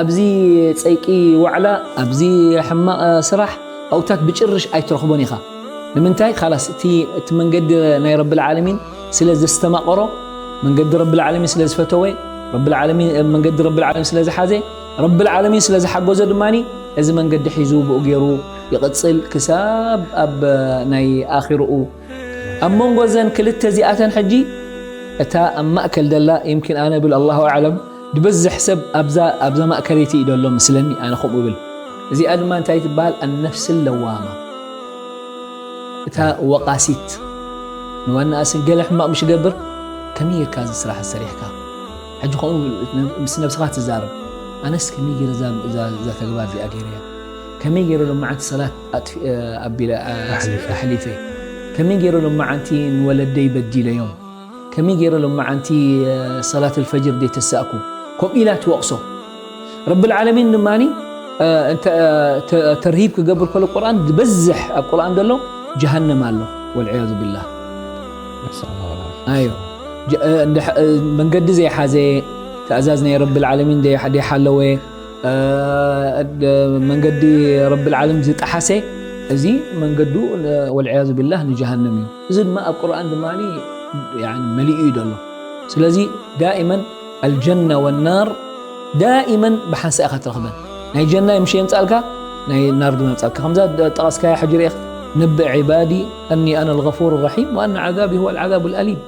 ኣብዚ ጸይቂ ዋዕላ፣ ኣብዚ ሕማቕ ስራሕ ኣብታት ብጭርሽ ኣይትረኽቦን ኢኻ። ንምንታይ? ካላስ እቲ፣ እቲ መንገዲ ናይ ረብል ዓለሚን ስለ ዘስተማቐሮ፣ መንገዲ ረብል ዓለሚን ስለ ዝፈተወ፣ ረብል ዓለሚን፣ መንገዲ ረብል ዓለሚን ስለ ዝሓዘ፣ ረብል ዓለሚን ስለ ዝሓገዞ ድማኒ እዚ መንገዲ ሒዙ ብኡ ገይሩ ይቕጽል ክሳብ ኣብ ናይ ኣኺርኡ። ኣብ መንጎ እዘን ክልተ እዚኣተን ሕጂ እታ ኣብ ማእከል ደላ፣ ይምኪን ኣነ ብል ኣላሁ ኣዕለም፣ ዝበዝሕ ሰብ ኣብዛ፣ ኣብዛ ማእከለይቲ እዩ ዘሎ ምስለኒ፣ ኣነ ከምኡ ብል። እዚኣ ድማ እንታይ ትበሃል? ኣነፍስ ለዋማ። እታ ወቓሲት። ንዋናኣስን ገለ ሕማቕ ምሽ ገብር፣ ከመይ ጌርካ እዚ ስራሕ ሰሪሕካ? ሕጂ ከምኡ ብል፣ ምስ ነብስኻ ትዛረብ። ኣነስ ከመይ ገይረ እዛ፣ እዛ፣ እዛ ተግባር እዚኣ ገይረያ? ከመይ ገይረ ሎማዓንቲ ሰላት ኣጥፊ-፣ ኣቢለ፣ ኣሕሊፈ። ኣሕሊፈ? ከመይ ገይረ ሎማዓንቲ ንወለደይ በዲለዮም? ከመይ ገይረ ሎማዓንቲ ሰላት ኣልፈጅር ደይተሳእኩ? ከምኡ ኢላ ትወቕሶ። ረብል ዓለሚን ድማኒ፣ እ፣ እንተ፣ እ፣ ተ-፣ ተርሂብ ክገብር ከሎ ቁርኣን ዝበዝሕ ኣብ ቁርኣን ዘሎ ጀሃነም ኣሎ። ወልዕያዙ ቢላህ። ነስኣል ኣላህ ወልዓፍያ። ኣዮ። ጀ-፣ እ፣ እንድሕ-፣ እ፣ መንገዲ ዘይሓዘ፣ ትእዛዝ ናይ ረብል ዓለሚን ደይ-፣ ደይሓለወ፣ እ፣ እ፣ መንገዲ ረብል ዓለም ዝጠሓሰ፣ እዚ መንገዱ፣ እ፣ ወልዕያዙ ቢላህ ንጀሃነም እዩ። እዚ ድማ ኣብ ቁርኣን ድማኒ፣ ያኒ፣ መሊኡ እዩ ዘሎ። ስለዚ ዳኢመን ኣልጀና ወናር ዳኢመን ብሓንሳእ ኢኻ ትረኽበን። ናይ ጀና ምሽ የምጻልካ፣ ናይ ናር ድማ የምጻልካ። ከምዛ ጠቐስካያ ሕጂ ርኢኽ፣ ነብእ ዒባዲ ኣኒ ኣነ ልገፉር ረሒም ወኣነ ዓዛቢ ሁወ ልዓዛቡ ልኣሊም።